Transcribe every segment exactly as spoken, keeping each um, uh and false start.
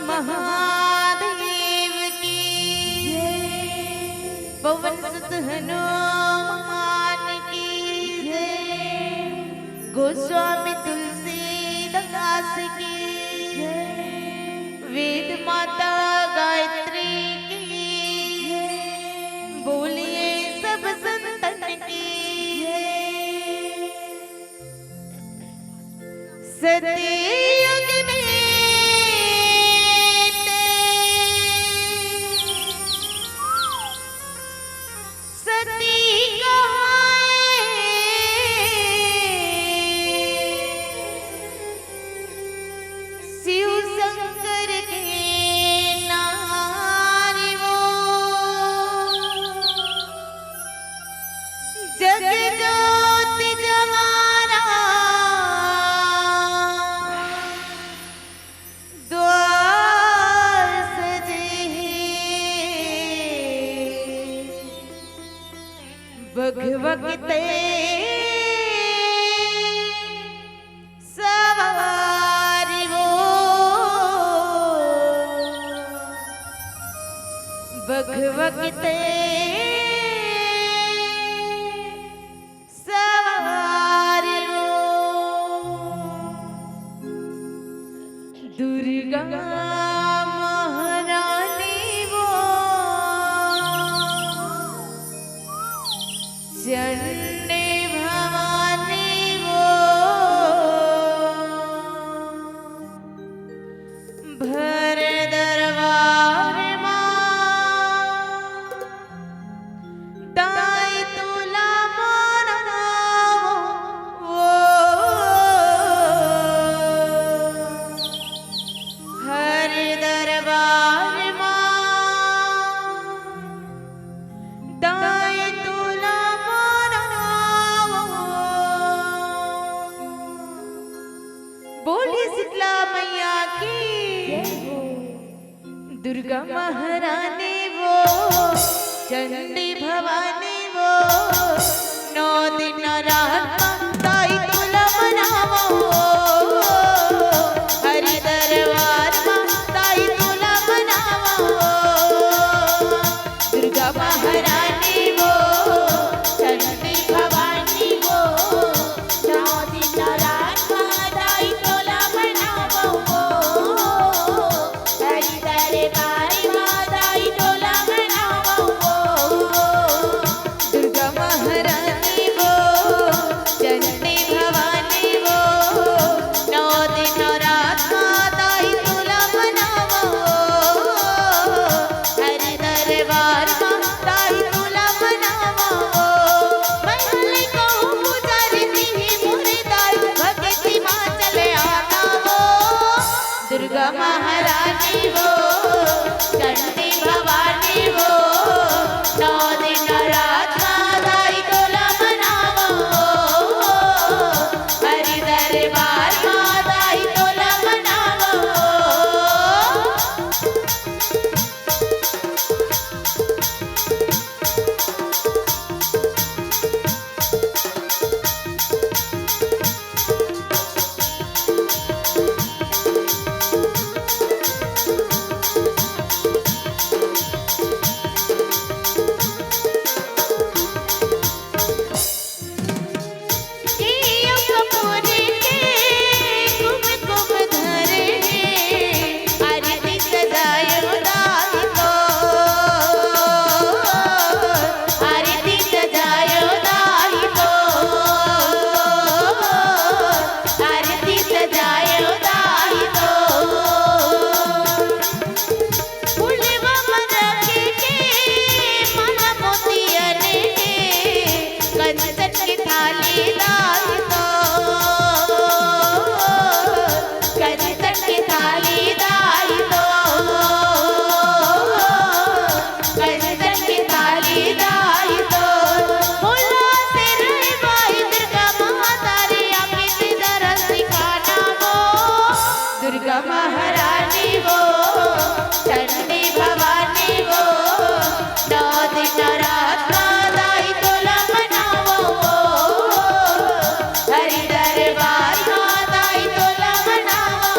महादेव की, पवन सुत हनुमान की, गोस्वामी तुलसीदास की, वेद माता गायत्री की, बोलिए सब संतन की। सतयुग में ते सती कहाए, शिव शंकर के नारी वो। जग ज्योति जवारा द्वार सजे हे, बघवा के ते सवारी वो, बघवा के ते सवारी वो। दुर्गा महारानी वो, चंडी भवानी वो, भर दरबार मा दाई तोला मनावो, हर दरबार मा दाई तोला मनावो। बोलिए शीतला मैया की। दुर्गा महारानी वो, चंडी भवानी वो, नौ दिन नवरात मा दाई तोला मनावो, हरि दरबार मा दाई तोला मनावो। दुर्गा महारानी वो, चंडी भवानी वो, नौ दिन नवरात मा दाई तोला मनावो। हरि दरबार मा दाई तोला मनावो। दुर्गा महारानी वो, चंडी भवानी वो, नौ दिन नवरात मा दाई तोला मनावो। हरि दरबार मा दाई तोला मनावो। मैं हले कहूँ पुजारी तिही मोरे दाई, भक्ति मा चले आना वो। दुर्गा महारानी वो, चंडी भवानी वो, नौ दिन नवरात मा दाई तोला मनावो। हरि दरबार मा दाई तोला मनावो। कंचन की थाली दाई तो, कंचन की थाली दाई तो, कंचन की थाली दाई तो। फूलों से रहे बाई दुर्गा माता रे, आके दरस दिखाना वो। दुर्गा महारानी वो, चंडी भवानी वो, नौ दिन नवरात मा दाई तोला मनावो। हरि दरबार मा दाई तोला मनावो।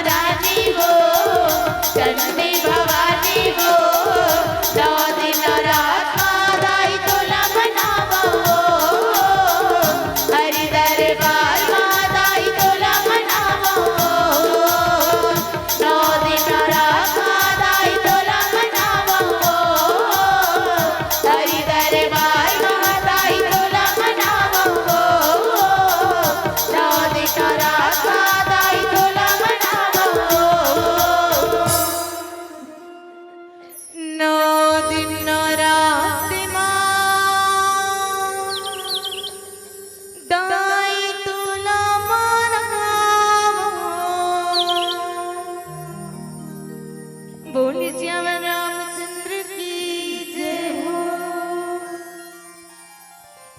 रानी वो, चंडी भवानी वो, नौ दिन नवरात मा दाई तोला मनावो। हरि दरबार मा दाई तोला मनावो। नौ दिन नवरात मा दाई तोला मनावो। हरि दरबार मा दाई तोला मनावो। नौ दिन नवरात मा दाई तोला मनावो। नौ दिन नवरात मा दाई तोला मनावो। बोल सियावर रामचंद्र की जय हो।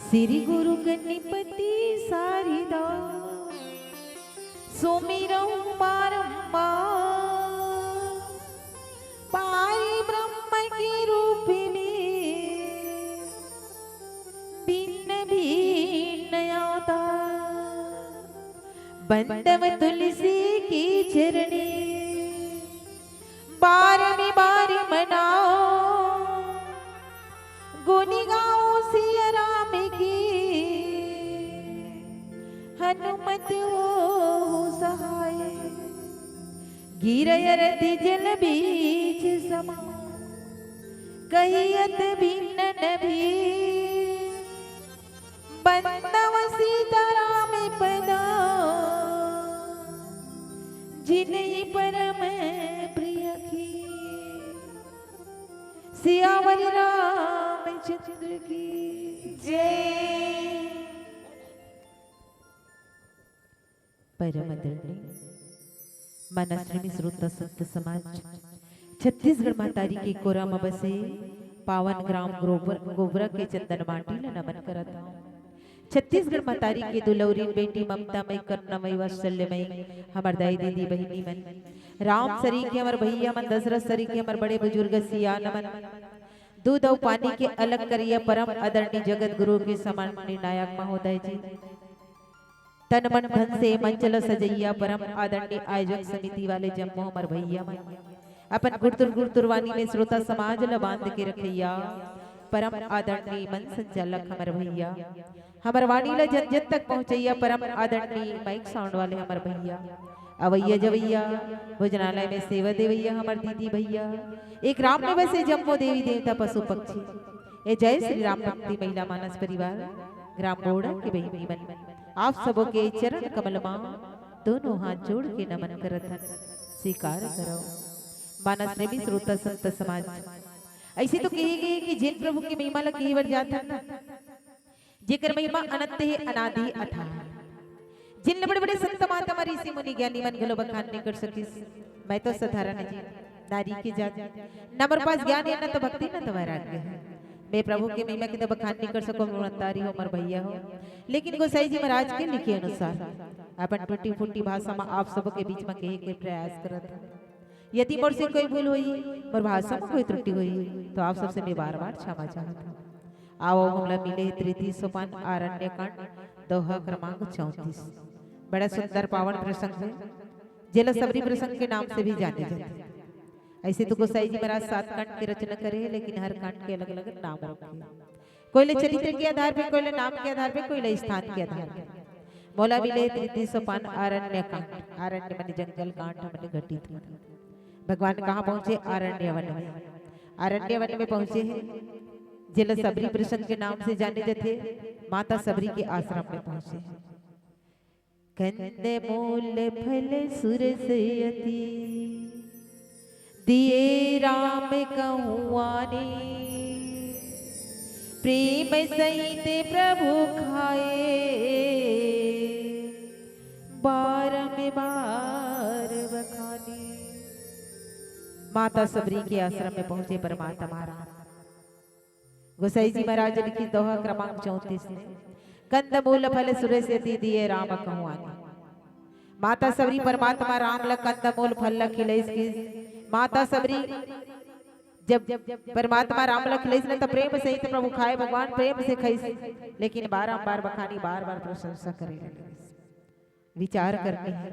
श्री गुरु गणपति शारदा सुमिरहु बारंबार, पाई ब्रह्म के रूप में भिन्न भिन्न अवतार। बंदव तुलसी की चरणी, बार में बार मनाओ, गुण गाओ सिया राम की, हनुमत हो सहाय। गिरय रति जल बीच समा, कहियत भिन्न नभी। बंदव सीताराम पदा, जिनहि परम प्रिय की। सियावर रामचंद्र की जय। परम आदरणीय मानस प्रेमी श्रोता संत समाज, छत्तीसगढ़ महतारी के कोरा म बसे पावन ग्राम गोबर-, गोबरा के चंदन माटी ल नमन करत हौं। छत्तीसगढ़ महतारी के दुलौरी बेटी, ममता मई, करुणा मई, वात्सल्य मई, हमर दाई दीदी बहिनी मन, राम सरीखे हमर भैया मन, दशरथ सरीखे हमर बड़े बुजुर्ग सियान मन, दूध अउ पानी के अलग करिया परम आदरणीय जगत गुरु के समान निर्णायक महोदय जी, तन मन धन से मंच ल सजइया परम आदरणीय आयोजक समिति वाले जम्मो हमर भैया मन, अपन गुरतुर गुरतुर वाणी में श्रोता समाज ल बांध के रखइया परम आदरणीय मंच संचालक हमर भैया, हमर वाणी ल जन जन तक पहुंचइया परम आदरणीय माइक साउंड वाले हमर भैया, अवइया जवइया, भोजनालय में सेवा देवइया हमर दीदी भैया, एक राम में बसे जम्मो देवी देवता पशु पक्षी, ए जय श्री राम भक्ति महिला मानस परिवार, ग्राम बोड़ा के बहिनी मन, आप सबो के चरण कमल मा दोनों हाथ जोड़ के नमन करत हन, स्वीकार करव। मानस प्रेमी श्रोता संत समाज, अइसे तो कहे गे कि जेन प्रभु के महिमा ला कहे बर जात हन ना, जेकर महिमा अनंत हे, अनादि हे, अथाह हे। जिन ले बड़े-बड़े संत महात्मा, ऋषि मुनि, ज्ञानी मन घलो बखान नइ कर सकिस। मैं तो साधारण जी, नारी के जात। ना मोर पास ज्ञान हे, ना तो भक्ति, ना तो वैराग्य हे। मैं प्रभु के महिमा के तो बखान नइ कर सकंव, मोर महतारी हो, मोर भैया हो। लेकिन गोसाई जी महाराज के लिखे अनुसार अपन टूटी फूटी भाषा म आप सबो के बीच म कहे के प्रयास करत हंव। यदि मोर से कोई भूल होही, मोर भाषा म कोई त्रुटि होही, तो आप सबसे मैं बार-बार क्षमा चाहत हंव। आवव, हमला मिले हे तृतीय सोपान, आरण्य कांड, दोहा क्रमांक चौंतीस। बड़ा सुंदर पावन प्रसंग हे, जेला सबरी प्रसंग के नाम से भी जाने जाथे। अइसे तो गोसाई जी महाराज सात कांड के रचना करे हे, लेकिन हर कांड के अलग-अलग नाम रखे हे। कोई ले चरित्र के आधार पे, कोई ले नाम के आधार पे, कोई ले स्थान के आधार पे। मोला मिले हे तृतीय सोपान, आरण्य कांड, आरण्य माने जंगल, कांड माने घटित कांड। भगवान कहाँ पहुंचे? आरण्य वन में। आरण्य वन में पहुंचे हे, जेला सबरी प्रसंग के नाम से जाने जाथे, माता सबरी के आश्रम में पहुंचे हे। कंदमूल फल सुरस अति, दिए राम कहूँ आने, प्रेम सहित प्रभु खाए, बारंबार बखाने। माता सबरी के आश्रम में पहुंचे परमात्मा राम। गोसाई जी महाराज लिखिस दोहा क्रमांक चौंतीस में, कंदमूल फल सुरस अति, दिए राम कहूँ आने। माता सबरी परमात्मा राम ल कंदमूल फल ल खिलइस कि माता सबरी जब परमात्मा राम ल खिलइस न, त प्रेम सहित प्रभु खाए, भगवान प्रेम से खइस, लेकिन बारंबार बखानी, बार-बार प्रशंसा करे लगिस। विचार करके हे,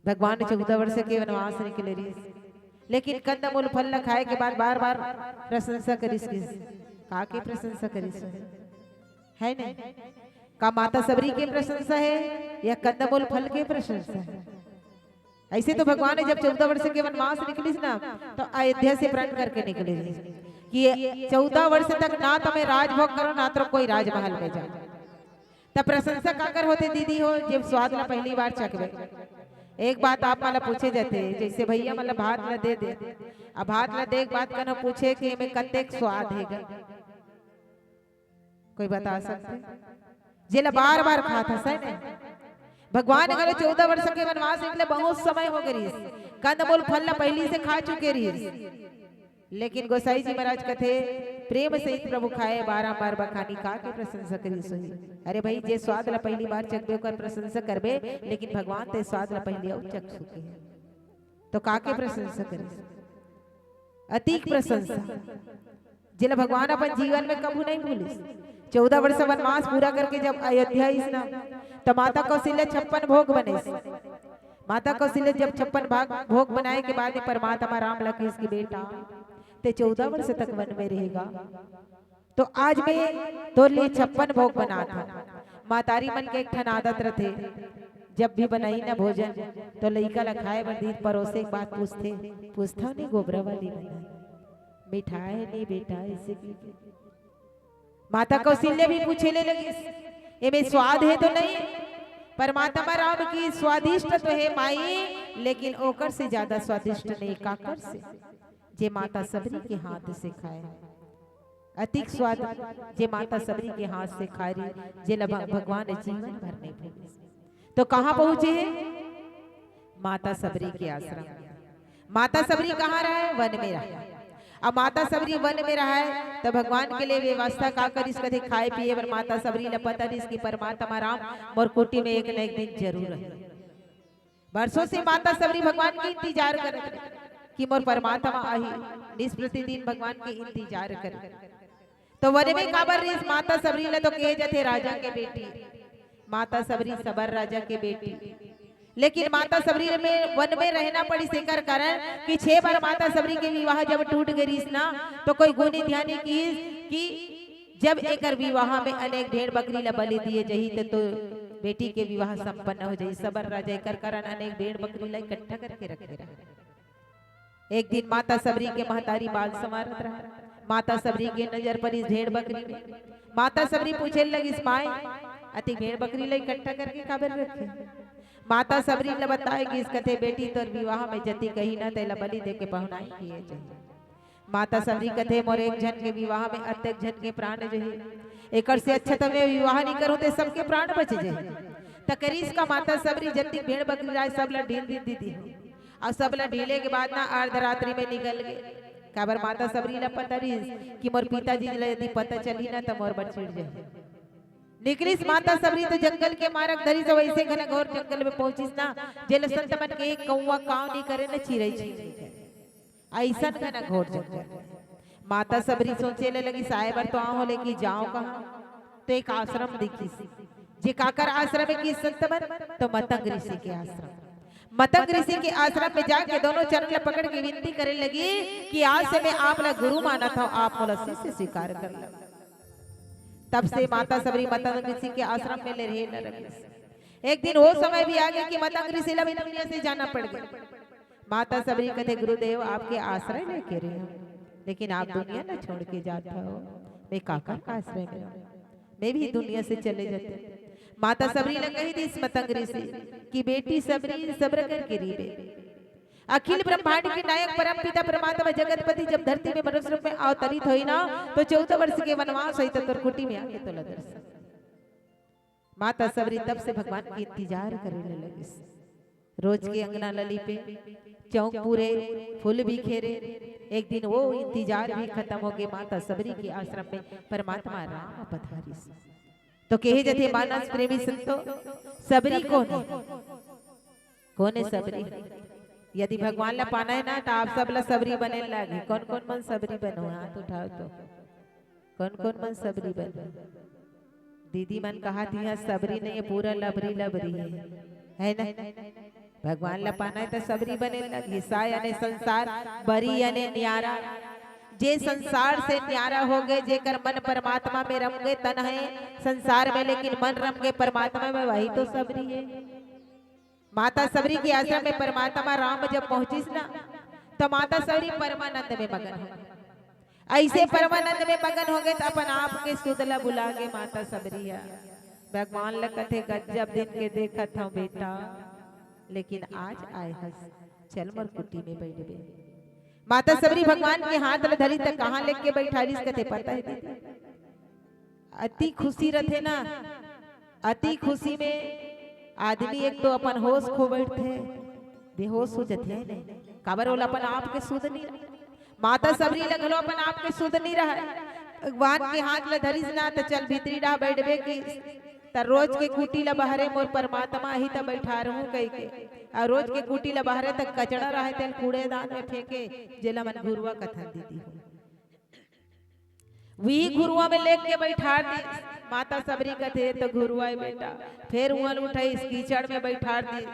भगवान चौदह वर्ष के वनवास निकले रहिस, लेकिन कंदमूल फल ल खाए के बाद बार बार प्रशंसा करिस। किस का के प्रशंसा करिस? है नहीं? का माता सबरी के प्रशंसा है या कंदमूल फल के प्रशंसा है? ऐसे तो भगवान जब चौदह वर्ष के वनवास निकलिस ना, तो अयोध्या से प्रण करके निकले रहिस कि चौदह वर्ष तक ना तो मैं राजभोग करो, ना तो कोई राजमहल में जाओ। तब प्रशंसा काकर होथे दीदी हो, जब स्वाद ला पहली बार चखबे। एक बात आप मन ला पूछे जाथे, जैसे भैया मन ला भात ला दे दे, अब भात ला देख बात कनो पूछे कि एमे कतेक स्वाद हे गा? कोई बता सकथे? जेला बार बार खात हस, है ने? भगवान घलो चौदह वर्ष के वनवास निकले, बहुत समय हो गे रहिस, कंदमूल फल ला पहली से खा चुके रहिस। लेकिन गोसाई जी महाराज कथे, "प्रेम सहित प्रभु खाए, बारंबार बखानी, का के प्रशंसा करिस होही।" अरे भाई, जे स्वाद ला पहली बार चखबे, ओकर प्रशंसा करबे, लेकिन भगवान ते स्वाद ला पहली अउ चख चुके हे, तो का के प्रशंसा करिस? अतिक प्रशंसा, जेला भगवान अपन जीवन में कभू नहीं भूलिस। चौदह वर्ष वनवास पूरा करके जब अयोध्या आइस ना, तो माता कौशल्या छप्पन भोग बनेस। माता कौशल्या जब छप्पन भाग, भोग बनाए के बाद में परमात्मा राम ला कहिस कि बेटा, ते चौदह वर्ष तक वन में रहेगा, तो आज मैं तोर लिए छप्पन भोग बनात हूँ। मातारी मन के एक ठन आदत रथे, जब भी बनाही ना भोजन, तो लइका ला खाए बर दीस, परोसे के बाद पूछथे, पूछथव नहीं गोबरा वाली मन, "मिठाए नहीं बेटा?" ऐसे भी माता कौशल्या भी पूछे ले लगिस, "एमे स्वाद हे तो नहीं?" परमात्मा राम कहिस, "स्वादिष्ट तो हे माई, लेकिन ओकर से ज्यादा स्वादिष्ट नहीं।" काकर से? जे माता सबरी के हाथ से खाए। अतिक स्वाद जे माता सबरी के हाथ से खाए रहिस, जेला भ-, भगवान जीवन भर नहीं भूलिस। तो कहाँ पहुंचे हे? माता सबरी के आश्रम। माता सबरी कहाँ रहय? वन में रहय। अब माता सबरी वन में रहय, त भगवान के लिए व्यवस्था का करिस? कथे, "खाए पिए बर माता सबरी ल पता रहिस कि परमात्मा राम मोर कुटी में एक न एक दिन जरूर आही।" बरसों से माता सबरी भगवान के इंतजार करत रहे कि मोर परमात्मा आही, निस प्रतिदिन भगवान के इंतजार करे। तो वन में काबर रहिस? माता सबरी ल तो कहे जाथे राजा के बेटी, माता सबरी सबर राजा के बेटी, लेकिन माता सबरी में वन में रहना पड़िस एकर कारण कि छह बार माता सबरी के विवाह जब टूट गे रहिस ना, तो कोई गुनी ध्यानी किहिस कि जब एकर विवाह में अनेक भेड़ बकरी ला बलि दिए जही, त तो बेटी के विवाह संपन्न हो जही। सबर राजा एकर कारण अनेक भेड़ बकरी ला इकट्ठा करके रखे रहा। एक दिन माता सबरी के महतारी बाल संवारत रहा। माता सबरी के नजर पड़िस भेड़ बकरी में। माता सबरी पूछे लगिस, "माय, अति भेड़ बकरी ला इकट्ठा करके काबर रखे?" माता सबरी ला बताए गिस, कथे, "बेटी, तोर विवाह में जति कही ना, तेला बलि दे के पहुनाई किए जही।" माता सबरी कथे, "मोर एक झन के विवाह में अतेक झन के प्राण जही, एकर से अच्छा त मैं विवाह नहीं करूं, ते सबके प्राण बच जही।" त करिस का माता सबरी, जतिक भेड़ बकरी राय सब ला ढील दी दीदी हो, अउ सब ला ढीले के बाद ना अर्धरात्रि में निकल गे। काबर माता सबरी ला पता रहिस कि मोर पिताजी ला यदि पता चली ना त मोर बर चिढ़ जही। निकलिस माता सबरी तो जंगल के मारग धरिस, वैसे घनघोर जंगल में पहुंचिस ना, जेला संत मन के एक कौवा काव नहीं करे न चिरई छिन करे। अइसन घनघोर जंगल। माता सबरी सोचे ले लगिस, "आए बर तो आए हों, लेकिन जाओं कहाँ?" तो एक आश्रम दिखिस। जे काकर आश्रम हे कि संत मन? तो मतंग ऋषि के आश्रम। मतंग ऋषि के आश्रम में जाके दोनों चरण ला पकड़ के विनती करे लगी कि आज से मैं आप ला गुरु मानत हूँ, आप मोला शिष्य स्वीकार कर लो। तब से माता सबरी मतंग ऋषि के आश्रम में ले रहे न लगिस। एक दिन वो समय भी आ गया कि मतंग ऋषि ला भी दुनिया से जाना पड़ गया। माता सबरी कथे, "गुरुदेव, आपके आश्रय लेके रहे हूँ, लेकिन आप दुनिया न छोड़ के जात हो, मैं काकर का आश्रय में रहूं? मैं भी दुनिया से चले जाते।" माता सबरी ला कही दिस मतंग ऋषि कि, "बेटी सबरी, सबर करके रहिबे। अखिल ब्रह्मांड के नायक परम पिता परमात्मा जगतपति जब धरती में मनुष्य रूप में अवतरित होई ना, तो चौदह वर्ष के वनवास होई, तो तोर कुटी में आके तोला दर्शन।" माता सबरी तब से भगवान के इंतजार करे ले लगिस। रोज के अंगना ल लीपे, चौक पूरे, फूल बिखेरे। एक दिन वो इंतजार भी खत्म हो गए। माता सबरी के आश्रम में परमात्मा राम पधारिस। तो कहे जथे मानस प्रेमी संतो, सबरी कौन है? कौन है सबरी? यदि भगवान ला पाना है ना, तो आप सब ला सबरी बने लागे। कौन कौन मन सबरी बनो? हाथ उठाओ तो। कौन कौन मन सबरी बनो? दीदी मन कहा थी, "यहाँ सबरी नहीं है, पूरा लबरी लबरी है।" है ना? भगवान ला पाना हे त सबरी बने ल घिसा याने संसार, बरी याने न्यारा। जे संसार से न्यारा हो गए, जेकर मन परमात्मा में रम गए, तन हे संसार में लेकिन मन रम गए परमात्मा में, वही तो सबरी हे। माता सबरी के आश्रम में परमात्मा राम जब पहुंचिस ना, तो माता सबरी परमानंद में मगन हो गए। ऐसे परमानंद में मगन हो गए तो अपन आप के सुध ला भुला गए माता सबरी ह। भगवान ल कथे, "गजब दिन के देखत हूँ बेटा, लेकिन आज आए हस, चल मोर कुटी में बैठबे।" माता सबरी भगवान के हाथ ल धरी त कहाँ लेके बैठारिस कथे पता हे दीदी? अति खुशी रथे ना, अति खुशी में आदमी एक तो अपन होश खो बैठथे, बेहोश हो जथे ने, काबर ओला अपन आप के सुध नहीं। माता सबरी ल घलो अपन आप के सुध नहीं रहय। भगवान के हाथ ल धरिस ना त चल भीतरी डहा बैठबे कि त रोज के कुटी ल बहरे मोर परमात्मा ही त बैठा रहूं कह के। और रोज के कुटी ल बहरे तक कचड़ा रहे तेल कूड़ेदान में फेंके, जेला मन घुरुआ कथन दीदी हो। वही घुरुआ में लेके बैठा दी। माता सबरी कथे, "तो घुरुआ है बेटा।" फिर उहन उठाई, इस कीचड़ में बैठा दी।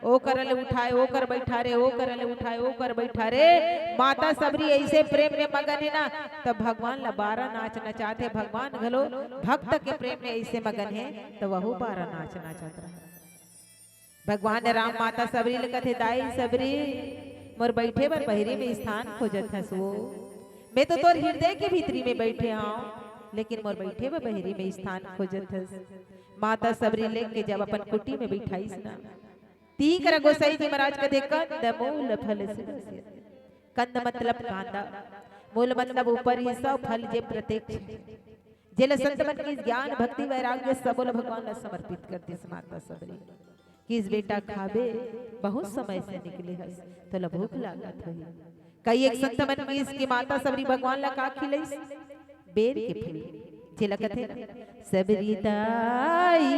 ओ कर ले उठाए, ओ कर बैठा रे, ओ कर ले उठाए, ओ कर बैठा रे। माता सबरी ऐसे प्रेम में मगन है ना, तब भगवान ला बारह नाच नचात हे। भगवान घलो भक्त के प्रेम में ऐसे मगन है, तो वहू बारह नाच नचात रहे। भगवान राम माता सबरी ले कथे, "दाई सबरी, मोर बैठे बर बहिरी में स्थान खोजत हस वो। मैं तो तोर हृदय के भीतरी में बैठे हूँ, लेकिन मोर बैठे बर बहिरी में स्थान खोजत हस।" माता सबरी लेके जब अपन कुटी में बैठाइस ना, तीन करा गोसाई जी महाराज कथे, "कंद मूल फल से रसिया।" कंद मतलब कांदा, मूल मतलब ऊपर हिस्सा, फल जे प्रत्यक्ष हे। जेला संत मन के ज्ञान, भक्ति, वैराग्य सबो ल भगवान ल समर्पित कर दिस माता सबरी। किस बेटा खाबे, बहुत समय से निकले हस, तोला भूख लागत होही। कई एक संत मन किस की माता सबरी भगवान ल का खिलइस? बेर के फल, जेला कथे ना, "सबरी दाई,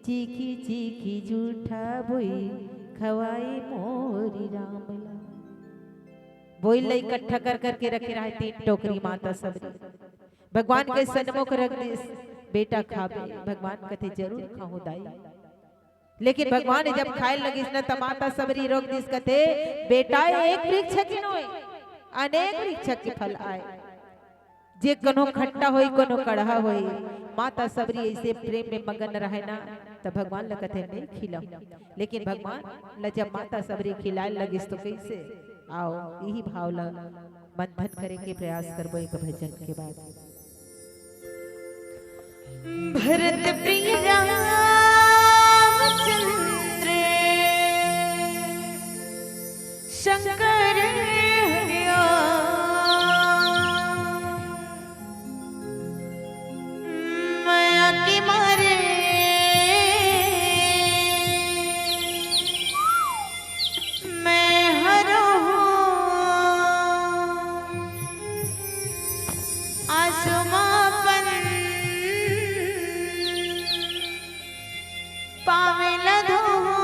चीखी चीखी जूठा बोई, खवाई मोरी राम ला।" बोई ल इकट्ठा कर करके रखे रहे तीन टोकरी माता सबरी। भगवान के सन्मुख रख दिस, "बेटा खाबे?" भगवान कथे, "जरूर खाहूं दाई।" लेकिन भगवान जब खाए लगिस न, त माता सबरी रोक दिस, कथे, "बेटा, एक वृक्ष के नोय, अनेक वृक्ष के फल आय। जे कोनो खट्टा होई, कोनो कड़हा होई।" माता सबरी ऐसे प्रेम में मगन रहे ना, त भगवान ल कथे, "नहीं खिलाऊं।" लेकिन भगवान ल जब माता सबरी खिलाए लगिस, तो कैसे? आओ, यही भाव ल मंथन करे के प्रयास करबो एक भजन के बाद। भरत प्रिय रामचंद्र शंकर हरिया, मया के मारे मैं हरो हूँ आसमां पन पावे लधो हूँ।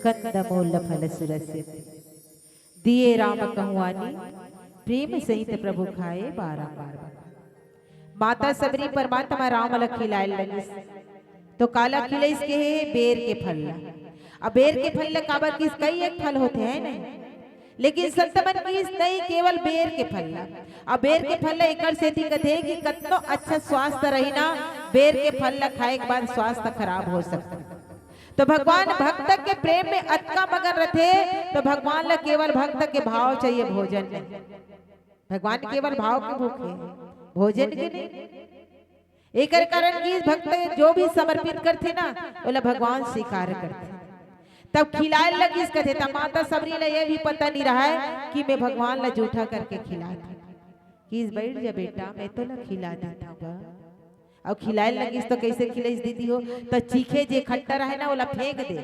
कंदमूल फल सुरस दिए राम कहवानी, प्रेम सहित प्रभु खाए बारंबार। माता सबरी परमात्मा राम ल खिलाए लगिस, तो काला खिलइस के हे बेर के फल ला। अब बेर के फल ला काबर किस, कई एक फल होथे, है नहीं? लेकिन संत मन किस नहीं, केवल बेर के फल ला। अब बेर के फल ला एकर सेती कथे कि कतनो अच्छा स्वास्थ्य रही ना, बेर के फल ला खाए के बाद स्वास्थ्य खराब हो सकता। तो भगवान भक्त के प्रेम में अतका मगन रथे, तो भगवान ला केवल भक्त के भाव चाहिए, भोजन नहीं। भगवान केवल भाव के भूखे, भोजन के नहीं। एकर कारण कि भक्त जो भी समर्पित करथे ना, ओला भगवान स्वीकार करथे। तब खिलाए लगिस कथे, तब माता सबरी ला ये भी पता नहीं रहा है कि मैं भगवान ला जूठा करके खिलात हूँ। किस, "बैठ जा बेटा, मैं तो ला खिला देता हूँ गा।" अउ खिलाए लगिस तो कैसे खिलाइस दीदी हो? तो चीखे, जे खट्टा रहे ना, ओला फेंक दे,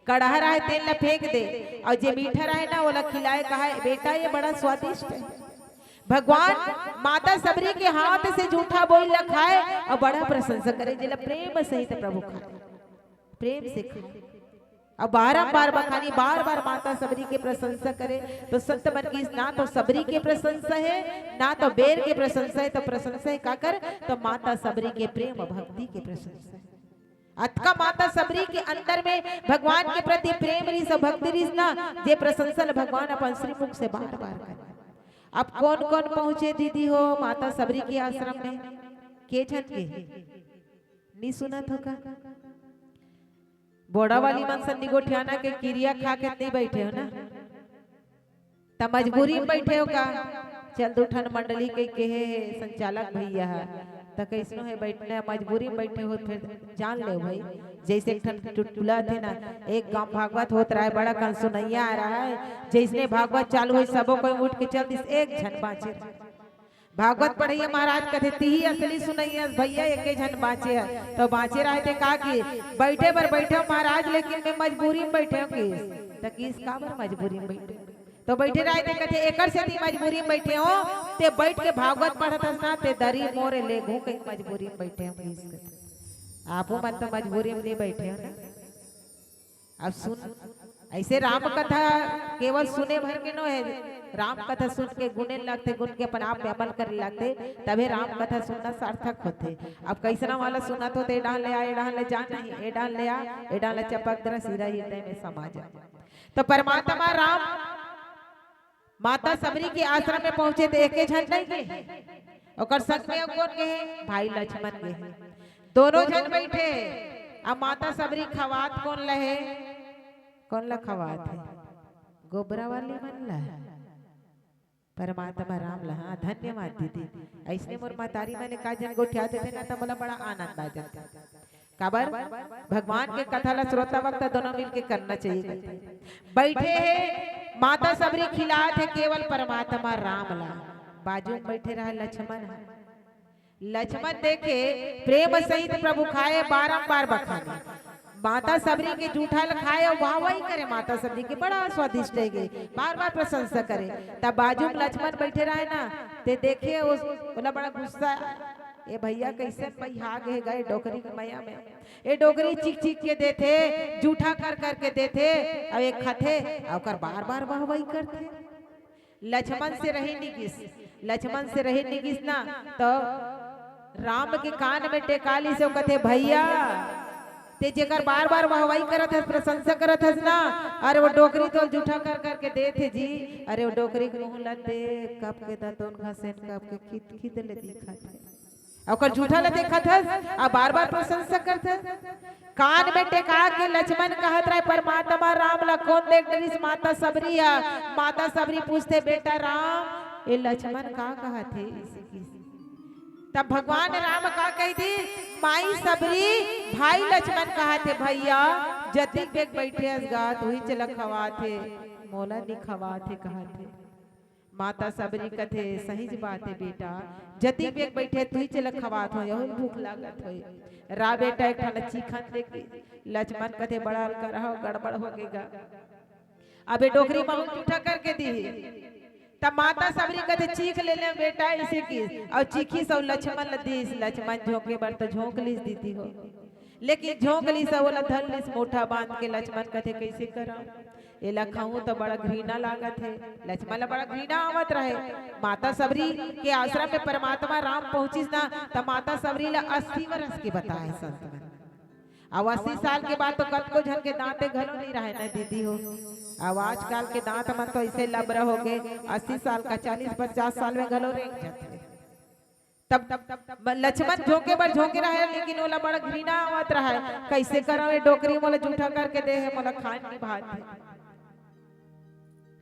कड़हा रहे, तेल ला फेंक दे, अउ जे मीठा रहे ना, ओला खिलाए, कहा, "बेटा, ये बड़ा स्वादिष्ट है।" भगवान माता सबरी के हाथ से जूठा बोइल ला खाए अउ बड़ा प्रशंसा करे, जेला प्रेम सहित प्रभु खाए, प्रेम से खाए। अब बारंबार बखानी, बार-बार माता सबरी के प्रशंसा करे। तो संत मन किस, ना तो सबरी के प्रशंसा है, ना तो बेर के प्रशंसा है, तो प्रशंसा है काकर? तो माता सबरी के प्रेम भक्ति के प्रशंसा है। अतका माता सबरी के अंदर में भगवान के प्रति प्रेम रिस अउ भक्ति रिस ना, जे प्रशंसा ल भगवान अपन श्रीमुख से बार-बार करे। अब कौन-कौन पहुंचे दीदी हो माता सबरी के आश्रम में? के झन के? नी सुनत हो का? बोड़ा वाली मन सन निगोठियाना के किरिया खा के नहीं बैठे हो ना, त मजबूरी में बैठे हो का? चल, दू ठन मंडली के कहे हे संचालक भैया ह, त कैसनो हे बैठना, मजबूरी में बैठे हो, फिर जान ले भाई। जैसे एक ठन चुटकुला थे ना, एक गांव भागवत होत रहा है, बड़ा कन सुनैया आ रहा है, जैसने भागवत चालू होय, सबो कोई उठ के चल दिस, एक झन बांचे। भागवत पढ़इया महाराज कथे, "तिही असली सुनइया भैया, एके झन बांचे हे।" तो बांचे रहे ते का कि, "बैठे बर बैठे हो महाराज, लेकिन मैं मजबूरी में बैठे हो।" किस त किस, "काबर मजबूरी में बैठे?" तो बैठे रहे ते कथे, "एकर सेती मजबूरी में बैठे हो, ते बैठ के भागवत पढ़त हस ना, ते दरी मोरे ले घू कहीं मजबूरी में बैठे हो।" किस कथे, "आपो मन तो मजबूरी में नहीं बैठे हो ना।" अब सुन, ऐसे राम कथा केवल सुने भर के नो है, राम कथा सुन के गुने लगथे, गुन के अपन आप में अमल करे लगथे, तभे राम कथा सुनना सार्थक होथे। अब कैसना वाला सुनत हो, तो ए डाहन ले आ, ए डाहन ले जा, नहीं, ए डाहन ले आ, ए डाहन ले चपक दरा, सीधा हृदय में समा जा। तो परमात्मा राम माता सबरी के आश्रम में पहुंचे, तो एके झन नहीं गे, ओकर संग में कोन गे हे? भाई लक्ष्मण गे हे। दोनों झन बैठे, अब माता सबरी खवात कोन ल हे? कोन ल खवात हे? गोबरा वाली मन ल। परमात्मा राम ल। हाँ, धन्यवाद दीदी। ऐसने मोर मतारी मन एकाध झन गोठिया देथे ना, त मोला बड़ा आनंद आ जाथे। काबर? भगवान के कथा ला श्रोता वक्ता दोनों मिलके करना चाहिए। बैठे हे माता सबरी खिलात हे केवल परमात्मा राम ला, बाजू में बैठे रहा लक्ष्मण ह। लक्ष्मण देखे प्रेम सहित प्रभु खाए बारंबार बखाने, माता सबरी के जूठा ल खाए अउ वाह वाही करे माता सबरी के, बड़ा स्वादिष्ट हे गे, बार बार प्रशंसा करे। तब बाजू में लक्ष्मण बैठे रहे ना, ते देखे उस, ओला बड़ा गुस्सा, "ए भैया, कैसे पइहा गे गा ए डोकरी के मया में?" ए डोकरी चीख चीख के देथे, जूठा कर कर के देथे, अउ एक खाथे, अउ ओकर बार बार वाहवाही करथे। लक्ष्मण से रहे निगिस, लक्ष्मण से रहे निगिस ना, तो राम के कान में टेका लिस अउ कथे, "भैया, ते जेकर बार बार वाहवाही करत हस, प्रशंसा करत हस ना, अरे वो डोकरी तो जूठा कर कर के देथे जी, अरे वो डोकरी के मुंह ला देख, कब के दतोन घसेन कब के खित खित ले दिखत हे।" ओकर जूठा ल देखत हस, अउ बार-बार प्रशंसा करत हस। कान में टेका के लक्ष्मण कहत रहे, परमात्मा राम ल कोन देख डरिस? माता सबरी ह। माता सबरी पूछथे, "बेटा राम, ए लक्ष्मण का कहत हे?" तब भगवान राम का कहि दिस, "माई सबरी, भाई लक्ष्मण कहत हे, भैया, जतिक बेग बइठे हस गा, तुही चला खवात हे, मोला नी खवात हे," कहत हे। माता सबरी कथे, "सहीच बात हे बेटा, जतिक बेग बइठे तुही चला खवात हो, यहू भूख लागत होय।" रा बेटा एक ठन चीखन देके लक्ष्मण कथे, "बड़ा अलकर हो, गड़बड़ हो गे गा। अबे डोकरी महू जूठा करके दिही।" तब माता सबरी कथे, "चीख ले ले बेटा," ऐसे किस, अउ चीखिस अउ लक्ष्मण ल दिस। लक्ष्मण झोंके बर तो झोंक लिस दीदी हो। लेकिन झोंक लिस, ओला धर लिस मुठा बांध के। लक्ष्मण कथे, "कइसे करंव? एला खाहूं त बड़ा घृणा लागत हे।" लक्ष्मण ला बड़ा घृणा आवत रहे। माता सबरी के आश्रम में परमात्मा राम पहुंचिस ना, त माता सबरी ला अस्सी वर्ष के बताए संत मन। अब अस्सी साल के बाद तो कतको झन के दांते घलो नइ रहय ना दीदी हो। अब आजकल के दांत मन तो अइसे लबरा होगे, अस्सी साल का चालीस पचास साल में घलो रेंग जाथे। तब, तब, तब लक्ष्मण झोंके बर झोंके रहे, लेकिन ओला बड़ घृणा आवत रहे, "कइसे करंव, ये डोकरी मोला जूठा करके दे हे, मोला खान निभात हे।"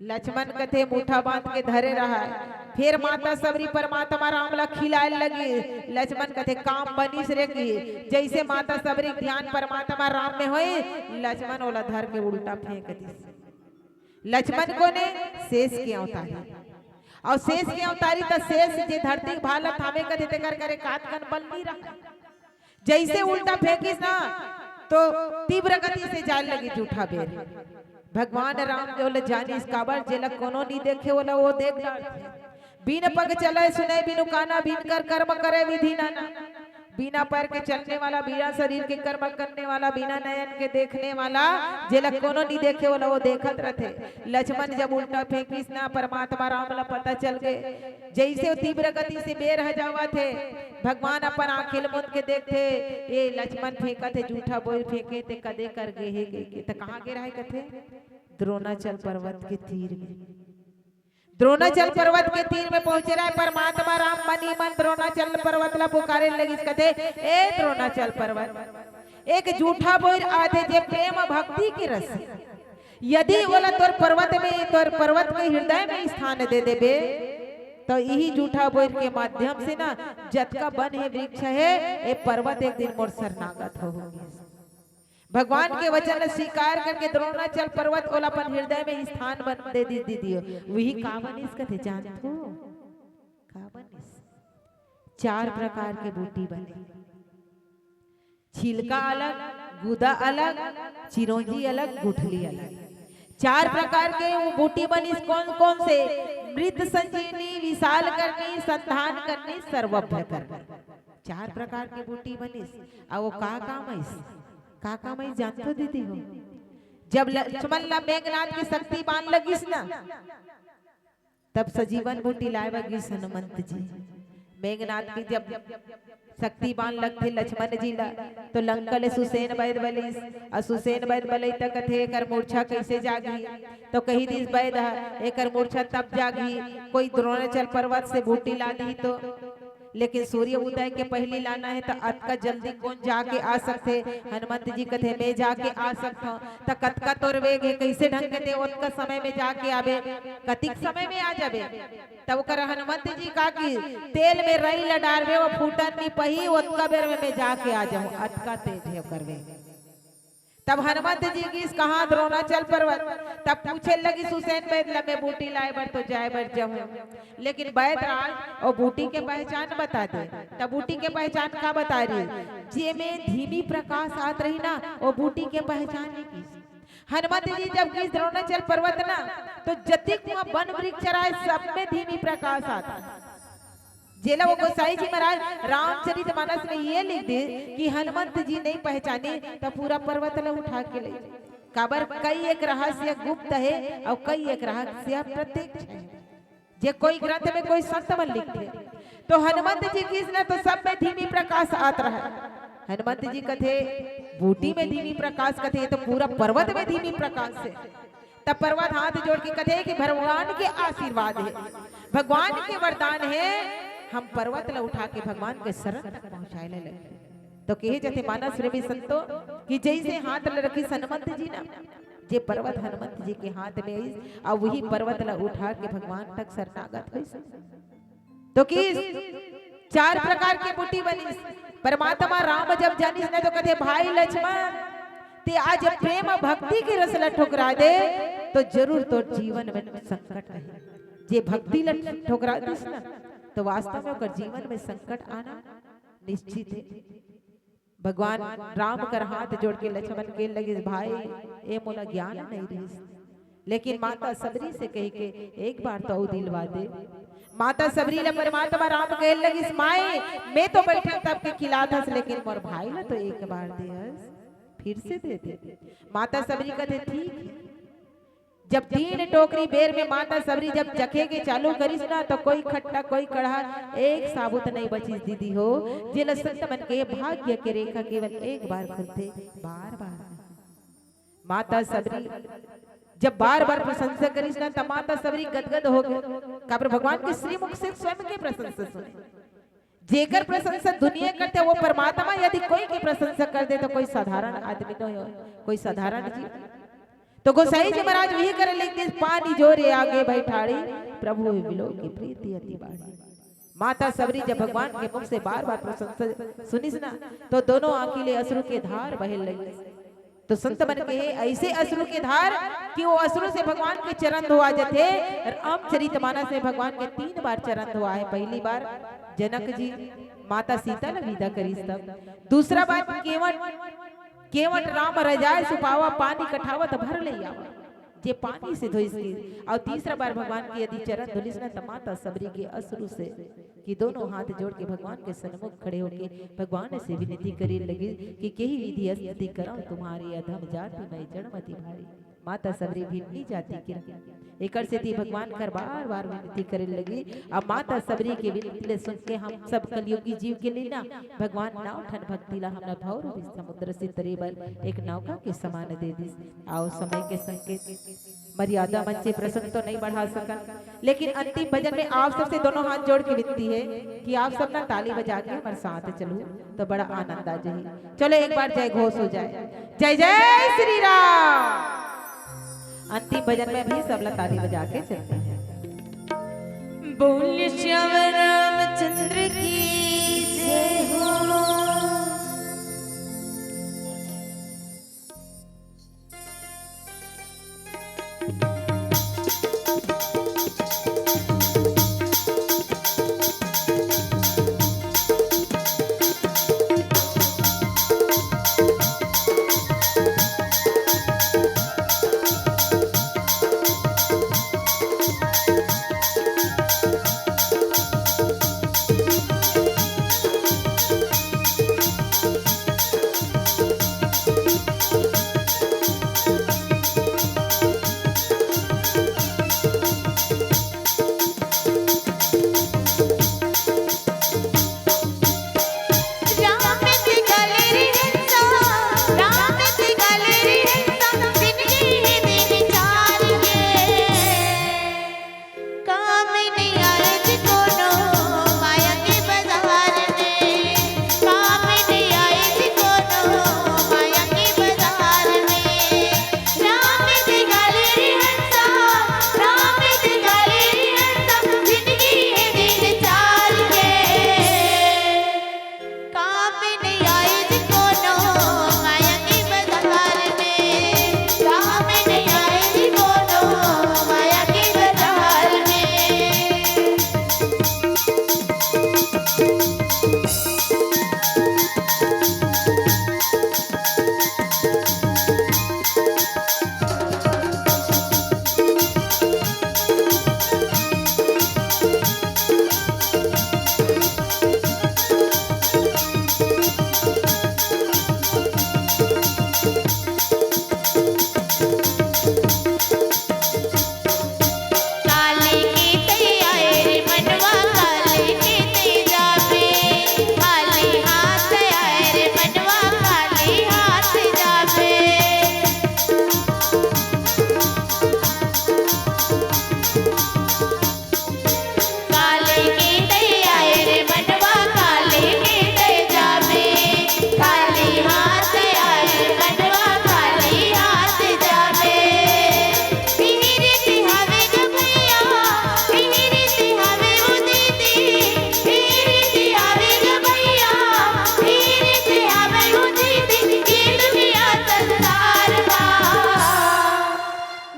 लक्ष्मण कथे, "मुठा बांध के धरे रहे।" फिर माता सबरी परमात्मा राम ला खिलाए लगी। लक्ष्मण कथे, "काम बनिस रे।" कि जइसे माता सबरी ध्यान परमात्मा राम में होइस, लक्ष्मण ओला धर के उल्टा फेंक दिस। लक्ष्मण कोन ए? शेष के अवतारी। अउ शेष के अवतारी त शेष जे धरती के भाला थामे कथे, तेकर करा एकात कन बल नइ रहय। जइसे उल्टा फेंकिस ना, तो तीव्र गति से जाए लगी जूठा बेर। भगवान राम जो ल जानिस, काबर जेला कोनो नइ देखे, ओला वो देख डारथे। बिन पग चलय सुनय बिनु काना, बिन कर कर्म करय विधि नाना। बिना पैर के चलने वाला, बिना शरीर के कर्म करने वाला, बिना नयन के देखने वाला, जेला कोनो नइ देखे, ओला वो देखत रथे। लक्ष्मण जब उल्टा फेंकिस ना, परमात्मा राम ला पता चल गे। जइसे वो तीव्र गति से बेर ह जावत हे, भगवान अपन आंखी ल मूंद के देखथे, "ए लक्ष्मण फेंकत हे, जूठा बोइर फेंके, ते कदे कर गे हे?" कहिके। त कहाँ गे रहय कथे? द्रोणाचल पर्वत के तीर में। द्रोणाचल पर्वत के तीर में पहुंचे रहय परमात्मा राम, मन ही मन द्रोणाचल पर्वत ला पुकारे लगिस, कथे, "ए द्रोणाचल पर्वत, एक जूठा बोइर आथे जे प्रेम भक्ति के रस, यदि ओला तोर पर्वत में, तोर पर्वत के हृदय में स्थान दे देबे, तो इही जूठा बोइर के माध्यम से ना, जतका बन हे, वृक्ष हे, ए पर्वत एक दिन मोर शरणागत हो होही।" भगवान के वचन ला स्वीकार करके द्रोणाचल पर्वत ओला अपन हृदय में स्थान बन दे दी, दीदी हो। वही का बनिस कथे, जानथो? का बनिस? चार प्रकार के बूटी बने। छिलका अलग, गुदा अलग, चिरौंजी अलग, गुठली अलग। चार प्रकार के वो बूटी बनिस। कौन कौन से? मृत संजीवनी, विशाल करनी, संधान करनी, सर्वभ्य करनी। चार प्रकार के बूटी बनिस। अउ वो का काम आइस? का काम आइस जानथो दीदी हो? जब लक्ष्मण ला मेघनाद के शक्ति बाण लगिस ना, तब सजीवन बूटी लाए बर गिस हनुमंत जी। मेघनाद के जब शक्ति बाण लगथे लक्ष्मण जी ला, तो लंका ले सुसेन बैद बलिस, अउ सुसेन बैद बलई त कथे, "एकर मूर्छा कइसे जागही?" तो कहि दिस बैद ह, "एकर मूर्छा तब जागही, कोई द्रोणाचल पर्वत से बूटी ला दिही तो।" लेकिन सूर्य उदय के पहिली लाना हे, त अतका जल्दी कोन जाके आ सकथे? हनुमंत जी कथे, "मैं जाके आ सकथंव।" त कतका तोर वेग हे, कइसे ढंग के ते ओतका समय में जाके आबे? कतिक समय में आ जाबे? तब ओकर हनुमंत जी का कि, "तेल में रई ल डारबे, वो फूटन नइ पही, ओतका बेर में मैं जाके आ जाहूं, अतका तेज हे ओकर वेग।" तब हनुमंत जी गिस कहाँ? द्रोणाचल पर्वत। तब पूछे लगिस सुसेन बैद ला, "मैं बूटी लाए बर तो जाए बर जाहूं, लेकिन बैद राज, वो बूटी के पहचान बता दे।" तब बूटी के पहचान का बता रही? "जे में धीमी प्रकाश आत रही ना, वो बूटी के पहचान हे।" गिस हनुमंत जी जब गिस द्रोणाचल पर्वत ना, तो जतिक वहाँ वन वृक्ष रहय, सब में धीमी प्रकाश आत रही। जेला वो गोसाई जी महाराज रामचरित मानस में ये लिख दे कि हनुमंत जी नइ पहचाने, त पूरा पर्वत ल उठा के ले जाय। काबर, कई एक रहस्य गुप्त हे अउ कई एक रहस्य प्रत्यक्ष हे, जे कोई ग्रंथ में कोई संत मन लिखथे। तो हनुमंत जी गिस न, तो सब में धीमी प्रकाश आत रहय। हनुमंत जी कथे, बूटी में धीमी प्रकाश कथे, ये तो पूरा पर्वत में धीमी प्रकाश हे। तब पर्वत हाथ जोड़ के कथे कि भगवान के आशीर्वाद हे, भगवान के वरदान हे, हम पर्वत ल उठा के भगवान के शरण तक पहुंचाए ले लगे। तो कहे जथे मानस प्रेमी संतो कि जैसे हाथ ल रखिस हनुमंत जी ना, जे पर्वत हनुमंत जी के हाथ में आइस, अउ वही पर्वत ल उठा के भगवान तक शरणागत होइस। तो किस चार प्रकार के बूटी बनिस। परमात्मा राम जब जानिस न तो कथे, "भाई लक्ष्मण, ते आज प्रेम भक्ति के रस ल ठुकरा दे, तो जरूर तोर जीवन में संकट आही।" जे भक्ति ल ठुकरा दिस न, तो वास्तव में ओकर जीवन में संकट आना निश्चित हे। भगवान राम कर हाथ जोड़ के लक्ष्मण के लगिस, "भाई, ए मोला ज्ञान नहीं रहिस, लेकिन माता सबरी से कह के एक बार तो अउ दिलवा दे।" माता सबरी ल परमात्मा राम कहे लगिस, "माई, मैं तो बैठे तब के खिलात हस, लेकिन मोर भाई ल तो एक बार दे हस।" फिर से दे दे। माता सबरी कथे, "ठीक है।" जब तीन टोकरी बेर में माता सबरी जब चखे के चालू करिस ना, तो कोई खट्टा, कोई कड़हा, एक साबुत नहीं बचिस दीदी हो। जेला संत मन के भाग्य के रेखा केवल एक बार खुलथे, बार बार नहीं। माता सबरी जब बार बार प्रशंसा करिस ना, त माता सबरी गदगद हो गए। काबर भगवान के श्रीमुख से स्वयं के प्रशंसा सुने। जेकर प्रशंसा दुनिया करथे, वो परमात्मा यदि कोई के प्रशंसा कर दे, तो कोई साधारण आदमी नो हो, कोई साधारण जीव। तो गोसाई जी महाराज वही करे लिख दिस, "पानी जोरे आगे बैठाड़ी, प्रभु विलो की प्रीति अति बाढ़ी।" माता सबरी जब भगवान के मुख से बार बार प्रशंसा सुनिस ना, तो दोनों आंखी ले अश्रु के धार बहे लगिस। तो संत मन के हे ऐसे अश्रु के धार कि वो अश्रु से भगवान के चरण धोआ जथे। रामचरित मानस में भगवान के तीन बार चरण धोआ है। पहली बार जनक जी माता सीता ल विदा करिस, तब दूसरा बार केवट, केवट राम रजाय सुपावा, पानी कठावत भर ले आवा, जे पानी से धोइस के। और तीसरा बार भगवान के यदि चरण धुलिस ना, त माता सबरी के अश्रु से कि दोनों हाथ जोड़ के भगवान के सन्मुख खड़े होके भगवान से विनती करे लगिस कि "केहि विधि स्तुति करौं तुम्हारी, अधम जाति मैं जड़ मति भारी।" माता सबरी भिन्नी जाति के रहिस। एकर सेती भगवान कर बार बार विनती करे लगिस। अब माता सबरी के विनती ले सुन के हम सब कलयुगी जीव के लिए ना भगवान नौ ठन भक्ति ला हमला भव रूपी समुद्र से तरे बर एक नौका के समान दे दिस। अउ समय के संग के मर्यादा मन से प्रसंग तो नहीं बढ़ा सकन, लेकिन अंतिम भजन में आप सबसे दोनों हाथ जोड़ के विनती है कि आप सब ना ताली बजा के हमारे साथ चलू, तो बड़ा आनंद आ जाए। चलो, एक बार जय घोष हो जाए, "जय जय श्री राम।" अंतिम भजन में भी सब ला ताली बजा के चलते हैं। बोल श्याम रामचंद्र की जय हो।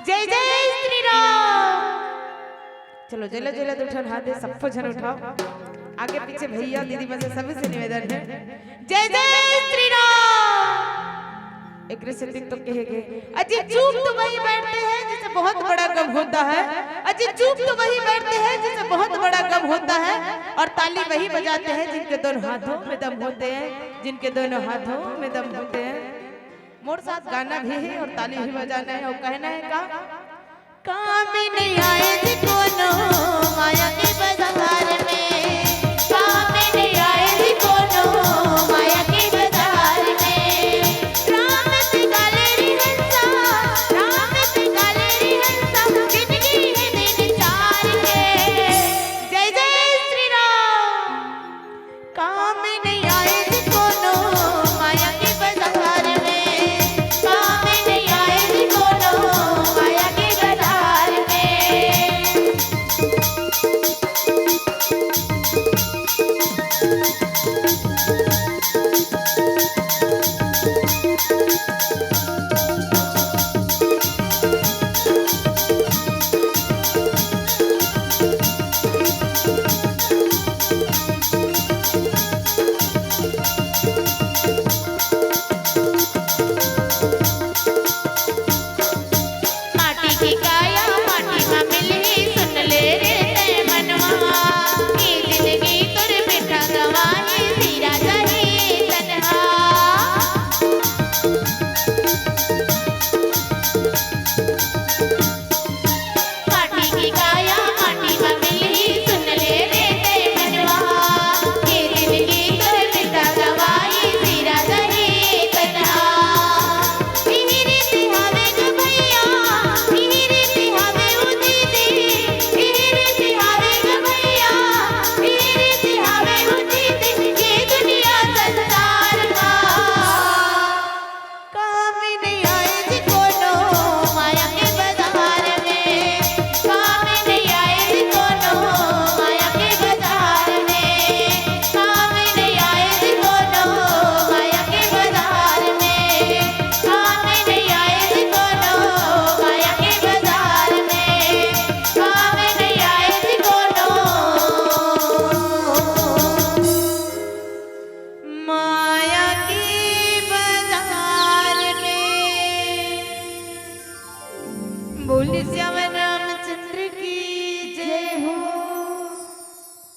जय जय श्री राम। चलो, जेला जेला दू ठन हाथ हे, सबो झन उठाओ। आगे पीछे भैया दीदी मन से सभी से निवेदन है, जय जय श्री राम। एकरे सेती तो कहे गए, अजी चुप तो वही बैठते हैं जिसे बहुत बड़ा गम होता है, अजी चुप तो वही बैठते हैं जिसे बहुत बड़ा गम होता है, और ताली वही बजाते हैं जिनके दोनों हाथों में दम होते हैं, जिनके दोनों हाथों में दम होते हैं। मोर साथ गाना भी है और ताली भी बजाना है और कहना है का, काम नहीं आए जी कोनो माया के बाजार में, काम नहीं आए जी कोनो माया के बाजार में। राम से काले रे हंसा, राम से काले रे हंसा, जिंदगी है दिन चार है। जय जय श्री राम। काम नहीं आए जी कोनो माया के बाजार में, काम नहीं आए जी कोनो माया के बाजार में। माटी के काया माटी मा मिलही, सुन ले रे तै मनवा। ये जिंदगी तोर बेटा गवाही, सिरा जाही तनहा। माटी के काया माटी मा मिलही, सुन ले रे तै मनवा। ये जिंदगी तोर बेटा गवाही, सिरा जाही तनहा। इही रीति हवे ग भैया, इही रीति हवे ओ दीदी, इही रीति हवे ग भैया, इही रीति हवे ओ दीदी, ये दुनिया संसार मा। काम नहीं आए जी कोनो माया के बाजार में, काम नहीं आए जी कोनो माया के बाजार में, काम नहीं आए जी कोनो माया के बाजार में, काम नहीं आए जी कोनो माया के बाजार में, काम नहीं आए जी कोनो माया के बाजार में। बोल श्याम